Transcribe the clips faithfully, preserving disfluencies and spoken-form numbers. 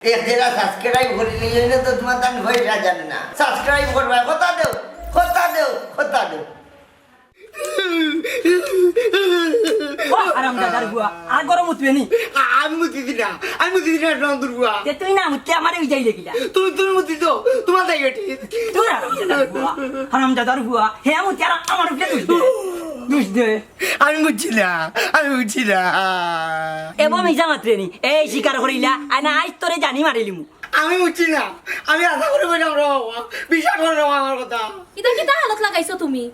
এক জেলা সাবস্ক্রাইব করি নিয়ে এনে তো তোমার তান পয়সা জানে না। সাবস্ক্রাইব করবা, কথা দেও, কথা দেও, কথা দেও। ও হারামজাদার বুয়া, আর গরম উঠবে নি? আ-, আমি মুতি দি না, আমি মুতি দি না, রন্দুর বুয়া। তে তুই না মুতলে আমারে উজাই দেখিলা। তুমি, তুমি মুতি দাও, তোমার তাই বেটি। তোর হারামজাদার বুয়া, হারামজাদার বুয়া, হে মুতি আর আমার উপরে দুষ দে, দুষ দে। আমি বুঝছি না, আমি বুঝছি না। এবো মিছা মাতরে নি, এই স্বীকার করিলা, আয় না আইজ তোরে জানি মারিলিমু। আমি বুঝছি না, আমি আশা করি বললাম রে বাবা, বিশ্বাস করো না আমার কথা। ইতা কিতা হালত লাগাইছো তুমি?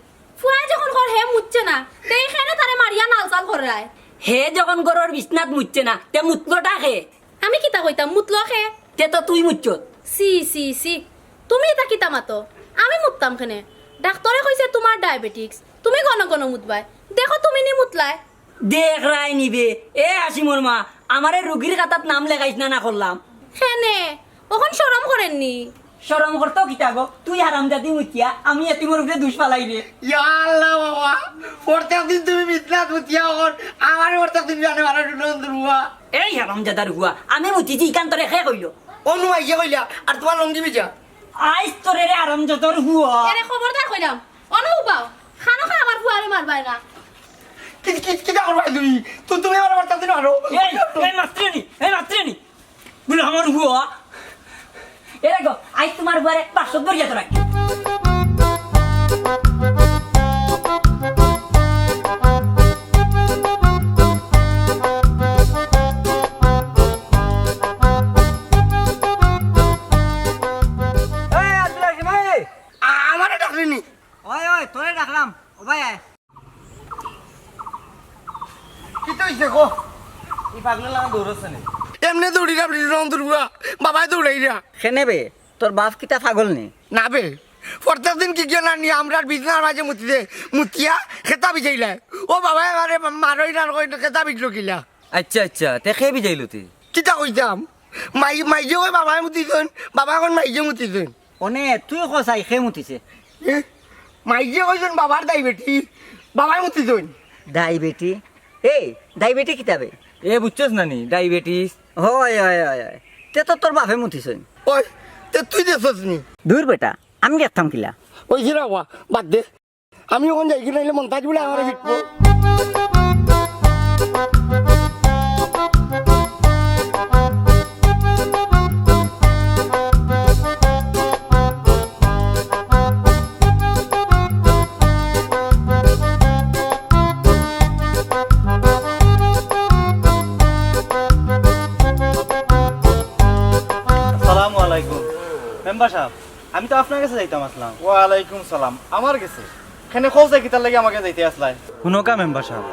ফুয়ায় যখন কর হে মুতছে না, তে কেনে তারে মারিয়া নালচাল কররায়? হে যখন ঘরর বিছনাত মুতছে না, তে মুতলোটা কে? আমি কিতা কইতাম, মুতলো কে? তে তো তুই মুতছত। C, C, C. তুমি ইতা কিতা মাতো? আমি মুততাম কেনে? ডাক্তরে কইছে তুমার ডায়াবেটিক্স, তুমি ঘন ঘন মুতবায়। দেখো তুমি নি মুতলায়। দেখরায় নিবে। এ হাসিমর মা, আমারে রুগীর খাতাত নাম লেখাইছ না, না করলাম। কেনে? অখন শরম করের নি? শরম করতো কিতা গো? তুই হারামজাদি মুতিয়া, আমি এতিমর উপরে দুষ ফালাই রে। ইয়া আল্লাহ বাবা, প্রত্যেক দিন তুমি বিছনাত মুতিয়া অখন, আমারে প্রত্যেক দিন জানে মারা রন্দুর বুয়া। এই হারামজাদার বুয়া, আমি মুতিছি ইখান তোরে কে কইলো? অনু আইয়া কইলা, আর তোমার লুঙ্গি ভিজা। আইজ তোরে রে হারামজাদার বুয়া। এরে খবরদার কইলাম, অনু উবাও, খানো খা আমার ফুয়ারে মারবায় না। কি, কি, কিতা করবায় তুমি? তু-, তুমি আমার মারতা দিন আরো। এই, এই মাতরে নি, এই মাতরে নি। বুলে আমার বুয়া। এরে গো, আইজ তোমার বুয়ারে বাক্সত ভরিয়া তো রাখি। এই, আব্দুল হাকিম, এই। আ-, আমারে ডাকলি নি? ওই, ওই, তোরে ডাকলাম। ও ভাই, আয়। কিতা অইছে গো? ই পাগলা লাগা দৌড়াচ্ছে নি? এমনে দৌড়িরা, রন্দুর বুয়া, বাবায় দৌড়াইরা। কেনে বে, তোর বাপ কিতা পাগল নি? না বে, প্রত্যেক দিন কি কিয় না নি আমরার বিছনার মাঝে মুতি দে, মুতিয়া খেতা ভিজাইলায়। ও বাবায় আমারে মারইন আর কইন খেতা ভিজলো কিলা। আচ্ছা, আচ্ছা, তে কে ভিজাইলো তে? কিতা কইতাম? মাই-, মাইজে কয় বাবায় মুতিছইন, বাবায় কইন মাইজে মুতিছইন। অনে তুই কছাই কে মুতিছে? এ? মাইজে কইছইন বাবার দাই বেটি, বাবায় মুতিছইন। দাই বেটি? এই, দাই বেটি কিতা বে? এ, বুঝছস না নি, ডায়াবেটিস। হয়, হয়, হয়, হয়। তে তো তোর বাপে মুতিছইন। ওই, তে তুই দেখছস নি? দূর বেটা, আমি দেখতাম কিলা? ওই যে রে বাবা, বাদ দে। আমি অখন যাই কি নাইলে মন্তাজ বুলে আমারে পিটবো। আসসালামু আলাইকুম। মেম্বার সাব, আমি তো আপনার গেছে যাইতাম আছলাম। ওয়ালাইকুম সালাম। আমার গেছে? কেনে কও চাই কিতার লাগি আমার গেছে যাইতে আছলায়? হুনউক্কা মেম্বার সাব।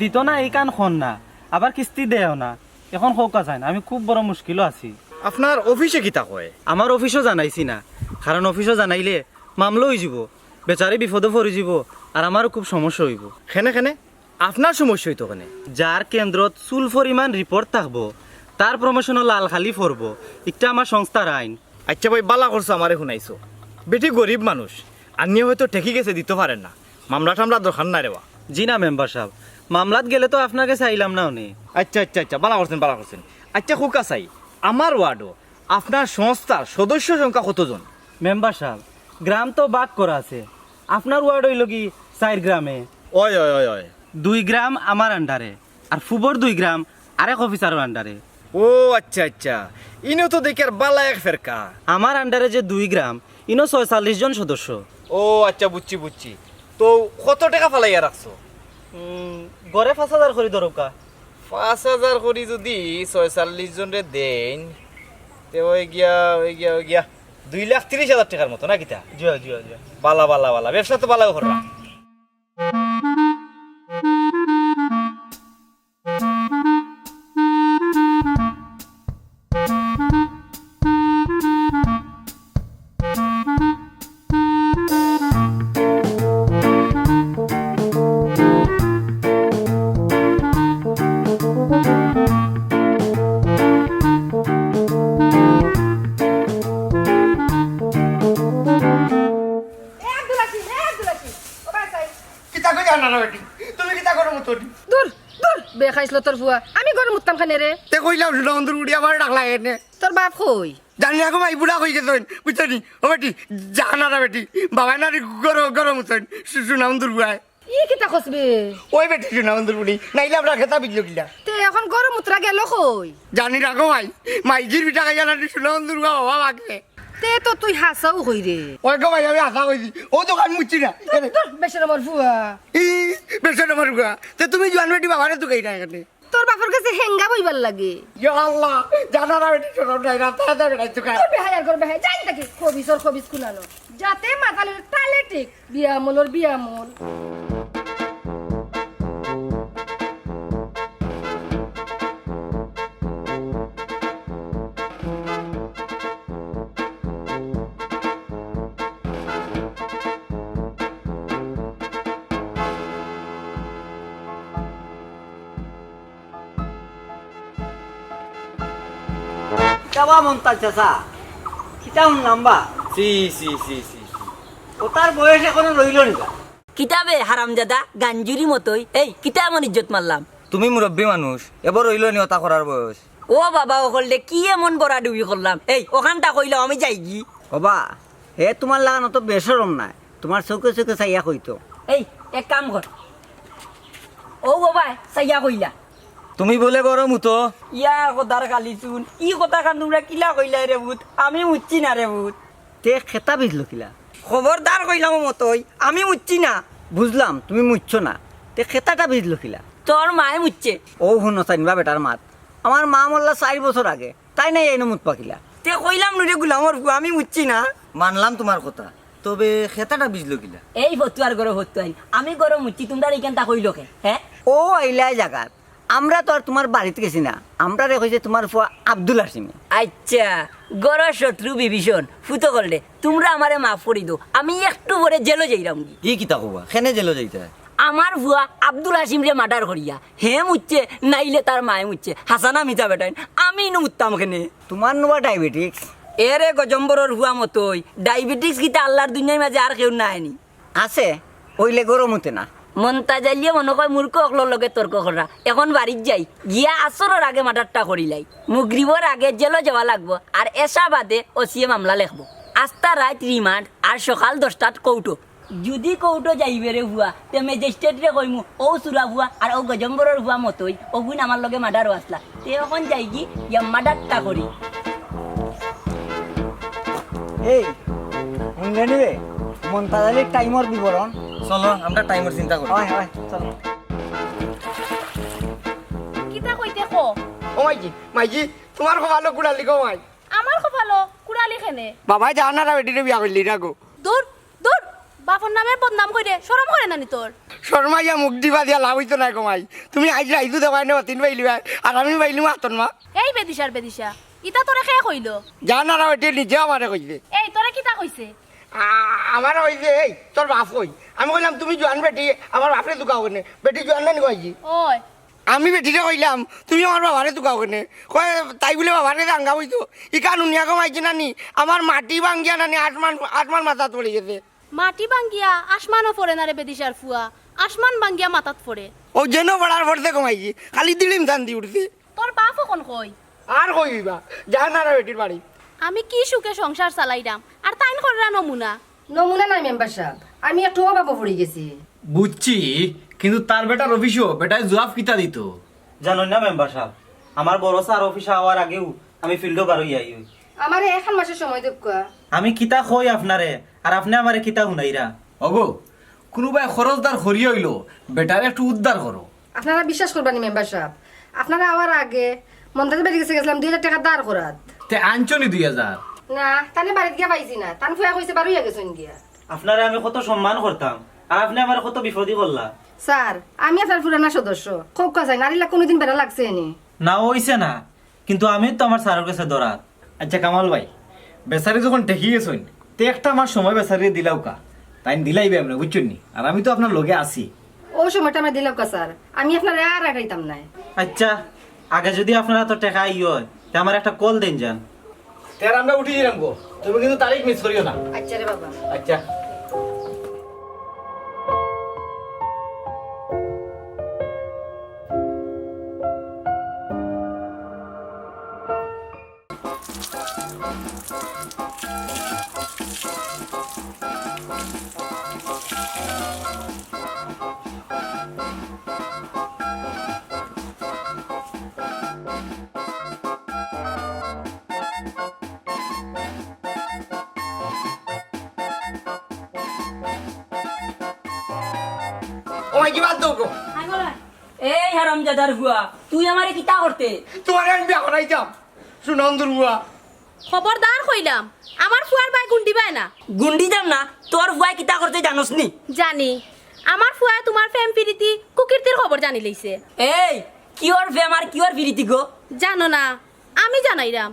দিতো না, ইখান কর না, আবার কিস্তি দেও না। অখন কউক্কা চাইন, আমি খুব বড় মুশকিলো আছি। আপনার অফিসে কিতা কয়? আমার অফিসো জানাইছি না, কারণ অফিসো জানাইলে মামলা অইযিবো, বেচারি বিপদো পড়িযিবো, আর আমারও খুব সমস্যা অইবো। কেনে কেনে? আপনার সমস্যা অইতো কেনে? যার কেন্দ্রত চুল পরিমাণ রিপোর্ট থাকবো, তার প্রমোশনো লাল কালি পড়বো, ইটা আমার সংস্থার আইন। আইচ্ছা ভাই, বালা করছো আমারে হুনাইছো। বেটি গরিব মানুষ, আনিয়ে হয়তো ঠেকি গেছে, দিতো পারের না। মামলা টামলা দরকার নাই রে বা। জি না মেম্বার সাব, মামলাত গেলে তো আপনার গেছে আইলাম না অনে। আইচ্ছা, আইচ্ছা, আইচ্ছা, বালা করছইন, বালা করছইন। আইচ্ছা, কউক্কা চাই, আমার ওয়ার্ডো আপনার সংস্থার সদস্য সংখ্যা কতজন? মেম্বার সাব, গ্রাম তো ভাগ করা আছে, আপনার ওয়ার্ড অইলো গি চাইর গ্রামে। অয়, অয়, অয়, অয়। দুই গ্রাম আমার আন্ডারে, আর ফুবর দুই গ্রাম আরেক অফিসারর আন্ডারে। ও আইচ্ছা, আইচ্ছা, ইনো তো দেখিয়ার বালা এক ফেরকা। আমার আন্ডারে যে দুই গ্রাম, ইনো ছয়চল্লিশ জন সদস্য। ও আইচ্ছা, বুঝছি, বুঝছি। তো কত টেকা ফালাইয়া রাখছো? উম, গড়ে পাঁচ হাজার করি ধরউক্কা। পাঁচ হাজার করি যুদি ছয়চল্লিশ জনরে দেইন, তে অইগিয়া, অইগিয়া, অইগিয়া দুই লাখ তিরিশ হাজার টেকার মতো, না কিতা? জি অয়, জি অয়, জি অয়। বালা, বালা, বালা। ব্যবসা তো বালাউ কররা। না, না, বেটি, তুমি কিতা গরো মুতো নি? দূর, দূর, বেখাইছলতর ফুয়া, আমি গরো মুততাম কেনে রে? তে কইলাম, হুনো, অন্দুর বুড়ি আমার ডাক লাগে নে। তোর বাপ কই? জানি না গো মাই, বুড়া অই গেছইন, বুঝছো নি? ও বেটি, যা না রে বেটি, বাবায় না রে গরো, গরো মুতছইন, শু-, হুনো, অন্দুর বুড়ায়। ই কিতা কস বে? ওই বেটি, হুনো, অন্দুর বুড়ি, নাইলে আমরা খেতা বিজলো কিলা। তে অখন গরো মুতরা গেল কই? জানি না গো মাই, মাইজির পিঠা খাইয়া না রে, হুনো, অন্দুর বুড়া বাবা মাকে। তে তো তুই হাছাউ কইরে। ওই গো মাই, আমি হাছা কইছি। ও তো আমি মুতছি না। দূর, দূর, বেশরমর ফুয়া। ই, বেশরমর ফুয়া। তে তুমি জোয়ান বেটি বাবারে তুকাইরায় কেনে? তোর বাপর গেছে হেঙ্গা বইবার লাগি। ইয়া আল্লাহ, জানা না বেটি শরম নাই, রাস্তায় রাস্তায় বেড়াইছো কেনে? তোর বেহায়ার ঘর বেহায়া, যাই থাকি, খবিসর খবিস কুনানো। যাতে মাতালের তালে ঠিক, বিয়ামলর বিয়ামল। কিতা বা মন্তাজ চাচা, কিতা হুনলাম বা? ছি, ছি, ছি, ছি, ছি। ও তার বয়স এখনো রইল নি বা? কিতা বে হারামজাদা, গাঞ্জুরি মতই। এই, কিতা এমন ইজ্জত মারলাম? তুমি মুরব্বি মানুষ, এবো রইল নি ওতা করার বয়স। ও বাবা, অকলরে কি এমন বড়া ডুবি করলাম? এই, অখানতা কইলাও, আমি যাইগি। ও বা, হে তুমার লাখান অত বেশরম নায়, তুমার চউখে চউখে চাইয়া কইতো। এই, এক কাম কর, ও বাবা, চাইয়া কইলা। তুমি বুলে গরো মুতো? ইয়া খোদার খালি চুন, ই কথাখান তুমরা কিলা কইলায় রে পুত? আমি মুতছি না রে পুত। তে খেতা ভিজলো কিলা? খবরদার কইলাম ও মতই, আমি মুতছি না। বুঝলাম, তুমি মুতছো না। তে খেতাটা ভিজলো কিলা? তোর মায়ে মুতছে। ও হুনো চাইন বা বেটার মাত। আমার মা মরলা চাইর বছর আগে। তাই নাই এইনো মুতবা কিলা? তে কইলাম নু রে গুলামর ফুয়া, আমি মুতছি না। মানলাম তুমার কথা, তবে খেতাটা ভিজলো কিলা? এই ফতুয়ার গরো ফতুয়াইন, আমি গরো মুতছি, তুমরারে ইখানতা কইলো কে? হে? ও আইলায় জাগাত, আমরা তো আর তুমার বাড়িত গেছি না, আমরারে কইছে তুমার ফুয়া আব্দুল হাসিমে। আইচ্ছা, গরো শত্রু বিভীষণ, ফুত অকলরে, তুমরা আমারে মাফ করি দেও, আমি একটু পরে জেলো যাইরামগি। ই কিতা কওবা? কেনে জেলো যাইতায়? আমার ফুয়া আব্দুল হাসিমরে মার্ডার করিয়া হে মুতছে, নাইলে তার মায়ে মুতছে। হাছা না মিছা বেটাইন, আমি ইনো মুততাম কেনে? তুমার নুবা ডায়াবেটিক্স? এরে গজম্বরর ফুয়া মতই, ডায়াবেটিক্স কিতা আল্লার দুনিয়ার মাঝে আর কেউর নাই নি? আছে, অইলে গরো মুতে না। মন্তাজ আলিয়ে মনো কয় মূর্খ অকলর লগে তর্ক কররা। এখন বাড়িত যাই, গিয়া আসরর আগে মার্ডারটা করিলাই। মুগরিবর আগে জেলো যাওয়া লাগবো, আর এশা বাদে ওসিয়ে মামলা লেখবো। আস্তা রাইত রিমান্ড, আর সকাল দশটাত কোর্টো। যুদি কোর্টো যাইবে রে ফুয়া, তে ম্যাজিস্ট্রেটরে কইমু, অউ চুরা ফুয়া আর অউ গজম্বরর ফুয়া মতই, অগুইন আমার লগে মার্ডারো আছলা। তে অখন যাইগি, ইয়া মার্ডারটা করি। এই, হুনলে নি রে? মন্তাজ আলির টাইমর বিবরণ। চলো, আমরা টাইমর চিন্তা করি। অয়, অয়, চলো। কিতা কইতে ক? ও মাইজি, মাইজি, তুমার কপালো কুড়ালি গো মাই। আমার কপালো কুড়ালি কেনে? বাবায় জাহানারা বেটিরে বিয়া করলি না গো। দূর, দূর, বাপর নামে বদনাম কইরে, শরম করে না নি তোর? শরমাইয়া মুখ দিবা দিয়া লাভ অইতো নায় গো মাই। তুমি আইজ রাইতু দেবায় না তিন পাইলিবায়, আর আমি পাইলিমু আতর মা। এই বেদিশার বেদিশা, ইতা তোরে কে কইলো? জাহানারা বেটি নিজে আমারে কইছে। এই তোরে কিতা কইছে? আ-, আমারে কইছে, এই তোর বাপ কই? আমি কইলাম, তুমি জোয়ান বেটি, আমার বাপরে তুকাও কেনে? বেটি জোয়ান না নি কইছি? ওই, আমি বেটিরে কইলাম, তুমি আমার বাবারে তুকাও কেনে? কয়, তাই বুলে বাবার গেছে আঙ্গা অইতো। ইখান হুনিয়া গো মাইজি নানি, আমার মাটি ভাঙ্গিয়া নানি আসমান, আসমান মাথাত পড়ি গেছে। মাটি ভাঙ্গিয়া আসমানো পড়ে না রে বেদিশার ফুয়া, আসমান ভাঙ্গিয়া মাথাত পড়ে। ও যেন পড়ার পড়ছে গো মাইজি, খালি দিলিম শান্তি উঠছে। তোর বাপ অখন কই? আর কই অইবা? জাহানারা বেটির বাড়ি। আমি কি সুখে সংসার চালাইরাম, আর তাইন কররা নমুনা। নমুনা নায় মেম্বার সাব, আমি একটু অভাবো পড়ি গেছি। বুঝছি, কিন্তু তার বেটার অফিসো বেটায় জুয়াফ কিতা দিতো? জানইন না মেম্বার সাব, আমার বড় স্যার অফিসো আওয়ার আগেউ আমি ফিল্ডো বার অইয়া আই। আমারে এখান মাসের সময় দেউক্কা। আমি কিতা কই আপনারে, আর আপনে আমারে কিতা হুনাইরা? ওগো, কুনুবায় খরচদার করিয়া অইলো, বেটারে একটু উদ্ধার করো। আপনারা বিশ্বাস করবা নি মেম্বার সাব, আপনারা আওয়ার আগে মন্তাজর বাড়ির গেছে গেছিলাম দুই হাজার টেকা ধার করাত। তে আনছো নি দুই হাজার? না, তানে বাড়িত গিয়া পাইছি না, তান ফুয়ায় কইছে বারইয়া গেছইন গিয়া। আপনারে আমি কত সম্মান করতাম, আর আপনে আমারে কত বিপদি করলা। স্যার, আমি আপনার পুরানা সদস্য, কউক্কা চাইন, আর ইলা কুনুদিন বেড়া লাগছে নি? না, অইছে না, কিন্তু আমি তো আমার স্যারর গেছে ধরাত। আচ্ছা কামাল ভাই, বেচারি যখন ঠেকি গেছইন, তে একটা মাস সময় বেচারিরে দিলাউক্কা, তাইন দিলাইবা এমনে, বুঝছইন নি? আর আমি তো আপনার লগে আছি। অউ সময়টা আমারে দিলাউক্কা স্যার, আমি আপনারে আর আগাইতাম নায়। আচ্ছা, আগে যুদি আপনার আতো টেকা আই অয়, তে আমারে একটা কল দেইন যান। তে আর আমরা উঠি যাইরাম গো, তুমি কিন্তু তারিখ মিস করিও না। আচ্ছা রে বাবা। আচ্ছা। ও ভাই, কি বাদ দেবো? হাই বলো। এই হারামজাদার ফুয়া, তুই আমারে কিতা করতে? তোমারে আমি বিয়া করাইতাম, সুনন্দর ফুয়া। খবরদার কইলাম, আমার ফুয়ার বায় গুন্ডি বায় না। গুন্ডি দাম না, তোর ফুয়ায় কিতা করতে জানোস নি? জানি, আমার ফুয়ায় তোমার প্রেম পিরিতি কুকীর্তির খবর জানি লইছে। এই, কিওর প্রেম আর কিওর পিরিতি গো? জানো না, আমি জানাইরাম।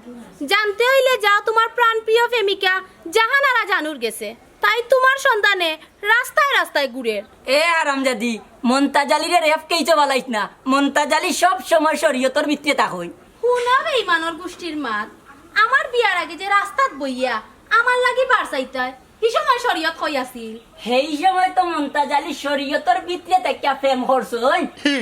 জানতে অইলে যাও তোমার প্রাণপ্রিয় প্রেমিকা জাহানারা জানুর গেছে। তাই তোমার সন্ধানে রাস্তায় রাস্তায় ঘুরের। এ হারামজাদি, মন্তাজ আলীরে রেপ কেইসো বালাইস না। মন্তাজ আলী সব সময় শরীয়তর ভিতরে থাকইন। হুনো বেইমানর গুষ্টির মাত, আমার বিয়ার আগে যে রাস্তাত বইয়া আমার লাগি বার চাইতায়, হি সময় শরীয়ত কই আছিল? হেই সময় তো মন্তাজ আলী শরীয়তর ভিতরে থাকিয়া প্রেম করছইন। হি,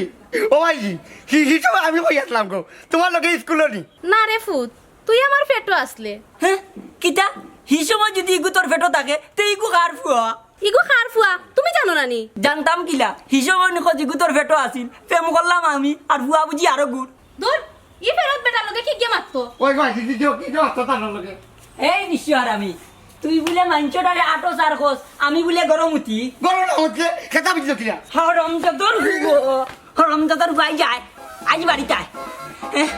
ও ভাইজি, হি, হি সময় আমি কই আছলাম গো, তোমার লগে স্কুলো নি? না রে ফুত, তুই আমার পেটো আছলে। হ্যাঁ? কিতা? হি সময় যদি ইগু তোর পেটো থাকে, তে ইগু কার ফুয়া? ইগু কার ফুয়া? তুমি জানো না নি? জানতাম কিলা? হি সময় নিখোঁজ ইগু তোর পেটো আছিল, প্রেম করলাম আমি, আর ফুয়া বুঝি আরো গুড়। দূর, ই ফেরত বেটার লগে কি গিয়ে মাততো? ওই ভাই, কি, কি, কি, কি মাততো তার লগে? এই বিশ্ব হারামি, তুই বুলে মাইনষরে আটো চার খোঁজ, আমি বুলে গরম উঠি। গরম না উঠলে খেতা বুঝলো কিনা? হরমজাদর হুবো, হরমজাদর ভাই যায়, আজ বাড়িতে আয়। এহ।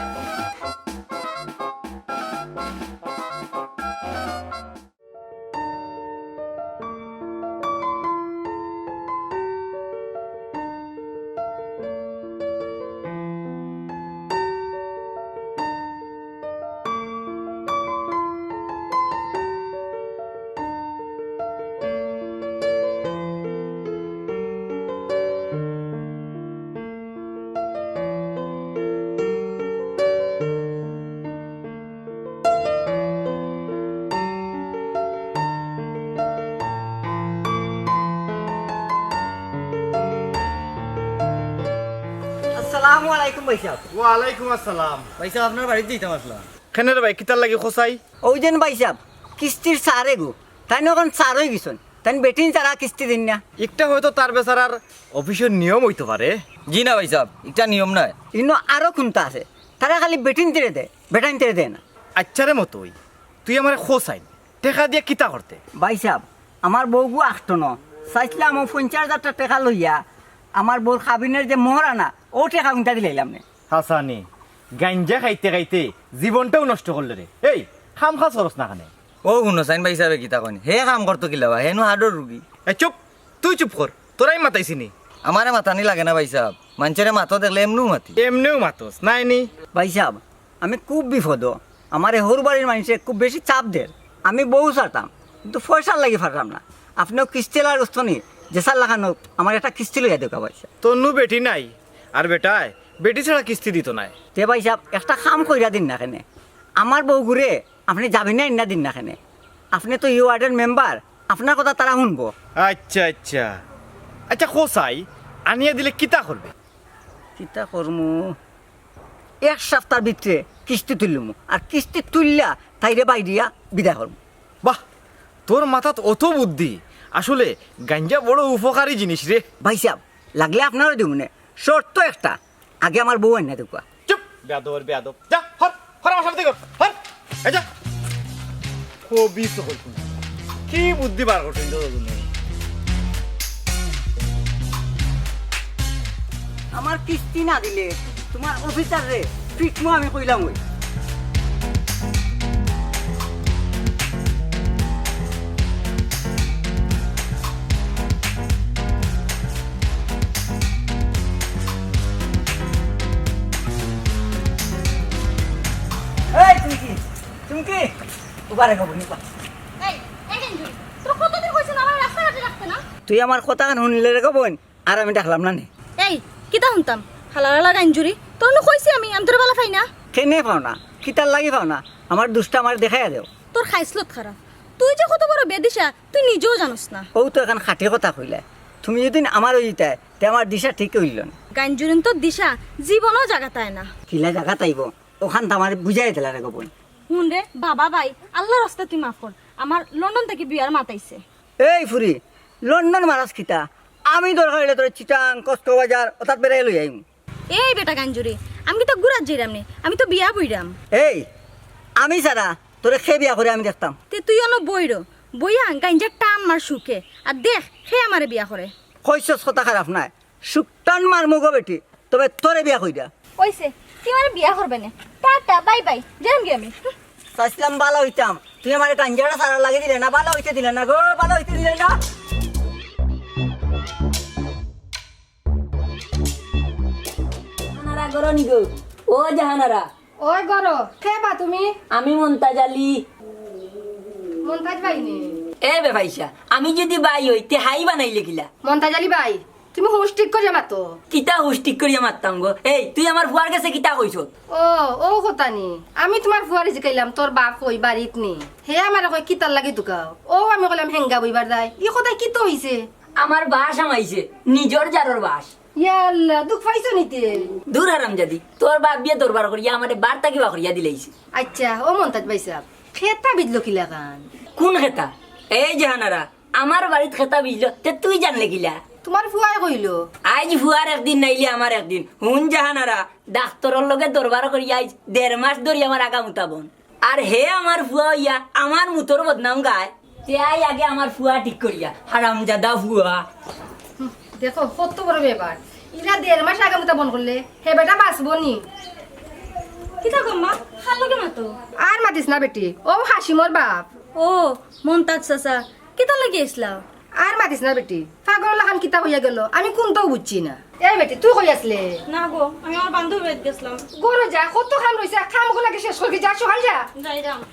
আসসালামু আলাইকুম ভাইসাব। ওয়ালাইকুম আসসালাম। ভাইসাব, আপনার বাড়িত যাইতাম আছলাম। কেনে রে ভাই, কিতার লাগি কছাই? অউ যেন ভাইসাব, কিস্তির স্যার এগু, তাইন অখন স্যার অইগেছইন, তাইন বেটিন ছাড়া কিস্তি দেইন না। ইকটা হয়তো তার বেচারার অফিসর নিয়ম অইতো পারে। জি না ভাইসাব, ইকটা নিয়ম নায়। ইনো আরো কুন্তা আছে, তারা খালি বেটিনতরে দেয়, বেটাইনতরে দেয় না। আইচ্ছা রে মতই, তুই আমারে কছাইন, টেকা দিয়া কিতা করতে? ভাইসাব, আমার বউগু আখটো ন, চাইছলাম অউ পঞ্চাশ হাজার টেকা লইয়া আমার বউর কাবিনর যে মোহরানা, অউ টেকা কুন্তা দিলাইলাম নে। হাছানি, গাঞ্জা খাইতে খাইতে জীবনটাউ নষ্ট করলে রে। এই, কাম কাজ করস না কেনে? অউ হুনো ছাইন ভাইসাবে কিতা কইন, হে কাম করতো কিলা বা, হে নু হার্টর রুগী। এ চুপ, তুই চুপ কর, তোরে আমি মাতাইছি নি। আমারে মাতানি লাগে না ভাইসাব, মাইনষরে মাতো দেখলে এমনেউ মাতি। এমনেউ মাতস, নায় নি? ভাইসাব, আমি খুব বিপদো। আমারে হউর বাড়ির মাইনষে খুব বেশি চাপ দের। আমি বউ ছাড়তাম, কিন্তু পয়সার লাগি পাররাম না। আপনে অউ কিস্তিআলার গেছ থনে যেছার লাখান অউক, আমারে একটা কিস্তি লইয়া দেউক্কা ভাইসাব। তোর নু বেটি নাই, আর বেটায় বেটি ছাড়া কিস্তি দিতো নায়। তে ভাইসাব, একটা কাম কইরা দিন না কেনে, আমার বউগুরে আপনে জামিনে আইন্না দিন না কেনে? আপনে তো ই ওয়ার্ডর মেম্বার, আপনার কথা তারা হুনবো। আইচ্ছা, আইচ্ছা। আইচ্ছা, কছাই, আনিয়া দিলে কিতা করবে? কিতা করমু? এক সাপ্তার ভিতরে কিস্তি তুলিলিমু, আর কিস্তি তুলিয়া তাইরে বাইরিয়া বিদায় করমু। বাহ, তোর মাথাত অত বুদ্ধি। আসলে গাঞ্জা বড় উপকারী জিনিস রে। ভাইসাব, লাগলে আপনারেও দিমুনে, শর্ত একটা, আগে আমার বউ আইন্না দেউক্কা। চুপ, বেয়াদবর বেয়াদব। যা, হর, হর আমার সামনে থাকি, হর। এই যা। কবি তো কইতো না। কি বুদ্ধি বার করছইন তো দুজনে? আমার কিস্তি না দিলে তোমার অফিসাররে পিটমু আমি কইলাম অই। এই চুমকি, চুমকি, উবা রে গো বইন, উবা। এই, এই গেঞ্জুরি, তোরে কতদিন কইছি না আমারে রাস্তাঘাটে রাখতে না? তুই আমার কথাখান হুনলে রে গো বইন, আর আমি ডাকলাম না নে। এই, কিতা হুনতাম? হালার হালা গাঞ্জুরি, তোরে নু কইছি আমি, আমি তোরে ভালা পাই না। কেনে পাও না? কিতার লাগি পাও না? আমার দুষটা আমারে দেখাইয়া দেও। তোর খাইছলত খারাপ। তুই যে কত বড় বেদিশা, তুই নিজেও জানোস না। অউ তো একখান খাঁটি কথা কইলায়। তুমি যদি আমার অইতায়, তে আমার দিশা ঠিক অইলো না। গাঞ্জুরিন্তর দিশা জীবনও জাগাত আয় না। কিলা জাগাত আইবো? অখান তো আমারে বুঝাইয়া দিলা রে গো বইন। হুন রে, বাবা ভাই, আল্লার ওয়াস্তে তুই মাফ কর। আমার লন্ডন থাকি বিয়ার মাত আইছে। এই ফুরি, লন্ডন মারাস কিতা? আমি দরকার অইলে তোরে চিটাং, কক্সবাজার, অতাত বেড়াই লই আইমু। এই বেটা গাঞ্জুরি, আমি কিতা ঘুরাত যাইরাম নি? আমি তো বিয়া বইরাম। এই, আমি ছাড়া তোরে কে বিয়া করে আমি দেখতাম। তে তুই অনো বই র, বইয়া গাঞ্জার টান মার সুখে, আর দেখ কে আমারে বিয়া করে। কইছস কথা খারাপ নায়, সুখ টান মারমু গো বেটি, তবে তোরে বিয়া কইরা। অইছে, তুই আমারে বিয়া করবে নে। টাটা, বাই বাই, যাইরাম গি আমি। চাইছিলাম ভালা অইতাম, তুই আমারে গাঞ্জাটা ছাড়ার লাগি দিলে না, ভালা অইতে দিলে না গো, ভালা অইতে দিলে না। জাহানারা ঘরো নি গো? ও জাহানারা। ওই ঘরো, কে বা তুমি? আমি মন্তাজ আলী। মন্তাজ ভাই নি? এ বেফাইসা, আমি যদি ভাই অই, তে হাই বানাইলে কিলা? মন্তাজ আলী ভাই, তুমি হুশ ঠিক করিয়া মাতো। কিতা হুশ ঠিক করিয়া মাততাম গো? এই, তুই আমার ফুয়ার গেছে কিতা কইছস? ও, ও কথা নি। আমি তুমার ফুয়ারে জিকাইলাম, তোর বাপ কই বাড়িত নি? হে আমারে কয়, "কিতার লাগি তুকাও?" ও আমি কইলাম, "হেঙ্গা বইবার যায়।" ই কথায় কিতা অইছে? আমার বাস হামাইছে, নিজর জারর বাস। ইয়া আল্লাহ, দুখ পাইছো নি তে? দূর হারামজাদি, তোর বাপ বিয়া দরবার করিয়া আমারে বার্তা কিবা করিয়া দিলাইছে। আচ্ছা, ও মন্তাজ ভাই সাব, খেতা বিজলো কিলাখান? কোন খেতা? এই জাহানারা, আমার বাড়িত খেতা বিজলো, তে তুই জানলে কিলা? তুমার ফুয়ায় কইলো। আইজ ফুয়ার একদিন নাইলে আমার একদিন। হুন জাহানারা, ডাক্তরর লগে দরবার করিয়া আইজ দেড় মাস ধরি আমার আগা মুতা বন। আর হে আমার ফুয়া অইয়া আমার মুতর বদনাম গায়। তে আই আগে আমার ফুয়া ঠিক করিয়া, হারামজাদা ফুয়া। হুম, দেখো, কত বড় ব্যাপার। ইলা দেড় মাস আগা মুতা বন করলে, হে বেটা বাঁচবো নি? কিতা গো মা, কার লগে মাতো? আর মাতিস না বেটি, ও হাসিমর বাপ। ও, মন্তাজ চাচা, কিতার লাগি আইছলা? আর মাতিস না বেটি, পাগলর লাখান কিতা কইয়া গেল, আমি কুন্তাউ বুঝছি না। এই বেটি, তুই কই আছলে? না গো, আমি আমার বান্ধবীর বাড়িত গেছলাম। ঘরো যা, কত কাম রইছে, কাম অগুলাকে শেষ করি যা, সকাল যা। যাইরাম।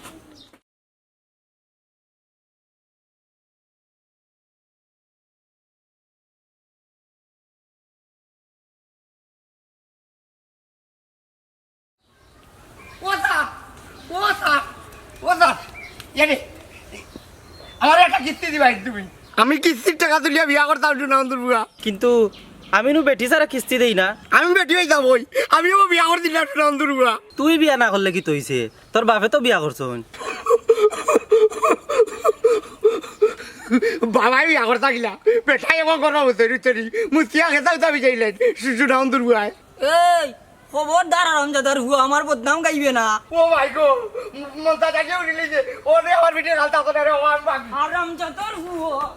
ও স্যার, ও স্যার, ও স্যার, এরে, আমারে একটা কিস্তি দিবা তুমি। আমি কিস্তির টেকা তুলিয়া বিয়া করতাম সুনান্দুর ফুয়া। কিন্তু আমি নু বেটি ছাড়া কিস্তি দেই না। আমি বেটি অইতাম অই, আমিও বিয়া করছি না সুনান্দুর ফুয়া। তুই বিয়া না করলে কিতা অইছে? তোর বাপে তো বিয়া করছইন। বাবায় বিয়া করতা কিলা, বেটায় এখন করবা বুঝতে বুঝতে, মুতিয়া খেতাও যাবি যাইলেন, সুনান্দুর ফুয়ায়। এই, খবরদার হারামজাদার ফুয়া, আমার বদনাম গাইবে না। ও ভাই গো, মন্তাজ আলী উঠিলিছে, ওরে আমার বেটির হালতা করে রে, ও আমার ভাগ। হারামজাদার ফুয়া।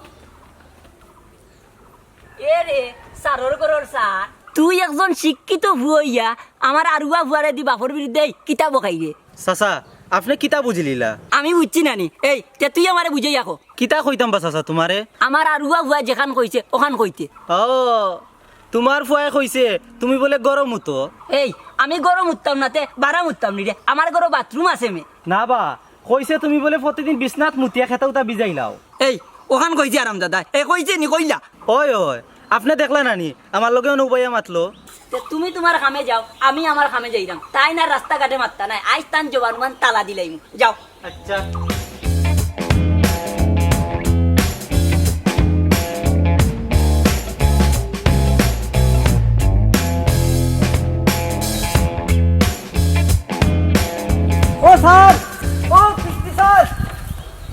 এ রে, স্যারর ঘরর স্যার। তুই একজন শিক্ষিত ফুয়া অইয়া আমার আরুয়া ফুয়ারে দি বাপর বিরুদ্ধে এই কিতা বকাইরে? চাচা, আপনে কিতা বুঝিলিলা? আমি বুঝছি না নি। এই, তে তুই আমারে বুঝাইয়া ক। কিতা কইতাম বা চাচা তুমারে? আমার আরুয়া ফুয়ায় যেখান কইছে, ওখান কইতে। ও, তুমার ফুয়ায় কইছে, তুমি বুলে ঘরো মুতো। এই, আমি ঘরো মুততাম না, তে বারা মুততাম নি রে। আমার ঘরো বাথরুম আছে মে। না বা, কইছে তুমি বুলে প্রতিদিন বিছনাত মুতিয়া খেতাউতা বিজাইলাও। এই, ওখান কইছে হারামজাদায়। এই কইছে নি, কইলা? ওই, ওই, আপনে দেখলা না নি, আমার লগে অনো উবাইয়া মাতলো। তে তুমি তুমার কামে যাও, আমি আমার কামে যাইরাম। তাইন আর রাস্তাঘাটে মাততা নায়, আইজ তান জবান উবান তালা দিলাইমু। যাও। আচ্ছা। ও স্যার, ও কিস্তি স্যার।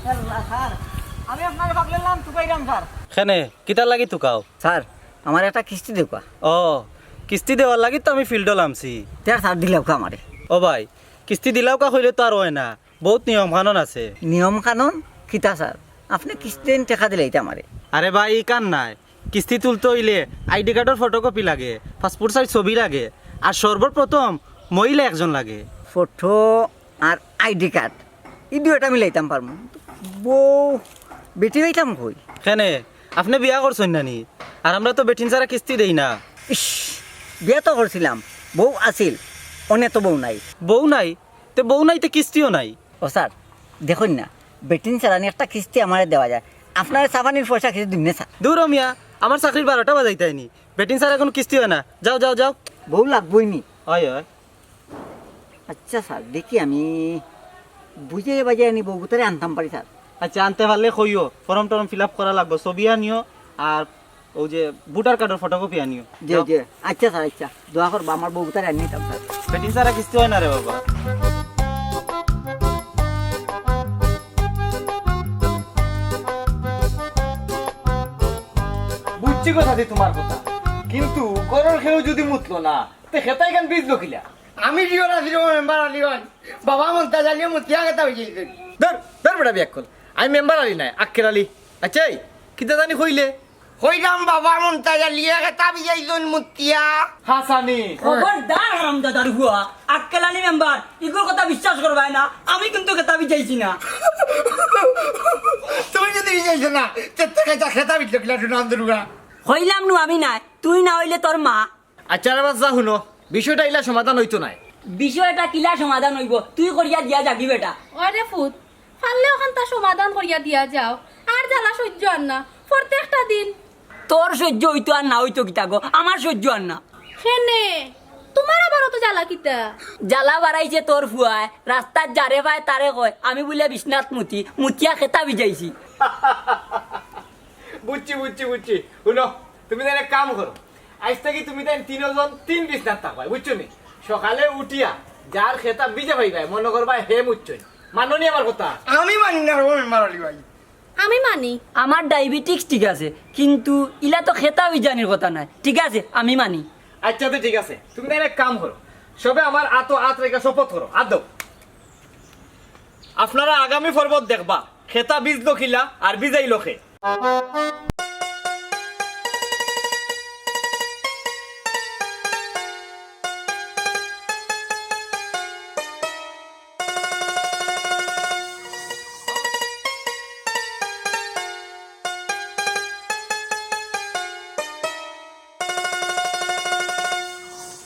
আল্লাহ স্যার, আমি আপনারে পাগলের নাম তুকাইরাম স্যার। কেনে, কিতার লাগি তুকাও? স্যার, আমারে একটা কিস্তি দেউক্কা। ও, কিস্তি দেওয়ার লাগি তো আমি ফিল্ডো লামছি। তে স্যার দিলাউক্কা আমারে। ও ভাই, কিস্তি দিলাউক্কা কইলে তো আর অয় না, বউত নিয়ম কানুন আছে। নিয়ম কানুন? কিতা স্যার, আপনে কিস্তি দেইন টেকা দিলাইতা আমারে। আরে ভাই, ইখান নায়, কিস্তি তুলতে অইলে আইডি কার্ডর ফটোকপি লাগে, পাসপোর্ট সাইজ ছবি লাগে, আর সর্বপ্রথম মহিলা একজন লাগে। ফটো আর আইডি কার্ড, ই দুইটা মিলাইতাম পারমু। বউ, বেটি পাইতাম কই? কেনে, আপনে বিয়া করছইন না নি? আর আমরা তো বেটিন ছাড়া কিস্তি দেই না। ইস, বিয়া তো করছিলাম, বউ আছিল, অনে তো বউ নাই। বউ নাই? তে বউ নাই তে কিস্তিও নাই। ও স্যার, দেখইন না, বেটিন ছাড়া নি একটা কিস্তি আমারে দেওয়া যায়, আপনারে চা পানির পয়সা কিছু দিমুনে স্যার। দূর ও মিয়া, আমার চাকরির বারোটা বাজাইতায় নি, বেটিন ছাড়া কুনু কিস্তি অয় না। যাও, যাও, যাও। বউ লাগবই নি? অয়, অয়। আচ্ছা স্যার, দেখি আমি বুঝাইয়া বাজাইয়া নি বউগুতারে আনতাম পারি স্যার। আচ্ছা, আনতে পারলে কইও, ফর্ম টর্ম ফিল আপ করা লাগবো, ছবি আনিও, আর অউ যে ভোটার কার্ডর ফটোকপি আনিও। জি, যাও। জি। আচ্ছা স্যার, আচ্ছা। দোয়া করবা, আমার বউগুতারে আনি নিতাম স্যার। বেটিন ছাড়া কিস্তি অয় না রে বাবা। ঠিক কথা দি তুমার কথা, কিন্তু ঘরর কেউ যুদি মুতলো না, তে খেতা ইখান ভিজলো কিলা? আমি দিও না দিও মেম্বার আলী ভাই, বাবা মন্তাজ আলীয়ে মুতিয়া খেতা ভিজাইছইন। ধর, ধর বেটা বিয়াক্কল, আমি মেম্বার আলী নায়, আক্কেল আলী। আচ্ছা, এই, কিতা জানি কইলে? কইলাম বাবা মন্তাজ আলীয়ে খেতা ভিজাইছইন মুতিয়া। হাসানি। খবরদার হারামজাদার ফুয়া, আক্কেল আলী মেম্বার, ইগুর কথা বিশ্বাস করবায় না, আমি কিন্তু খেতা ভিজাইছি না। তুমি যুদি ভিজাইছো না, তে খেতা, খেতা ভিজলো কিলা হুনো আন্দরুগা? কইলাম নু আমি নায়, তুই না অইলে তোর মা। আচ্ছা রে বাচ্চা, হুনো, বিষয়টা ইলা সমাধান অইতো নায়। বিষয়টা কিলা সমাধান অইবো? তুই করিয়া দিয়া যাগি বেটা। ওরে ফুত, পারলে অখানতা সমাধান করিয়া দিয়া যাও। আর জ্বালা সইজ্য আর না, প্রত্যেকটা দিন। তোর সইজ্য অইতো আর না অইতো কিতা গো, আমার সইজ্য আর না। কেনে? তুমার আবার অত জ্বালা কিতা? জ্বালা বাড়াইছে তোর ফুয়ায়, রাস্তাত যারে পায় তারে কয় আমি বুলে বিছনাত মুতি, মুতিয়া খেতা ভিজাইছি। বুঝছি, বুঝছি, বুঝছি। হুনো, তুমি তাইন এক কাম করো, আইজ থাকি তুমি তাইন তিনজন তিন বিছনাত থাকবায়, বুঝছো নি? সকালে উঠিয়া যার খেতা ভিজা পাইবায়, মনো করবায় হে মুতছইন। মানো নি আমার কথা? আমি মানি না রে মেম্বার আলী ভাই। আমি মানি। আমার ডায়াবেটিস ঠিক আছে, কিন্তু ইলা তো খেতা ভিজানির কথা নায়। ঠিক আছে, আমি মানি। আচ্ছা, তে ঠিক আছে, তুমি তাইন এক কাম করো, সবে আমার আতো আত রাখিয়া শপথ করো, আত দেও। আপনারা আগামী পর্বত দেখবা, খেতা ভিজলো কিলা আর ভিজাইলো কে।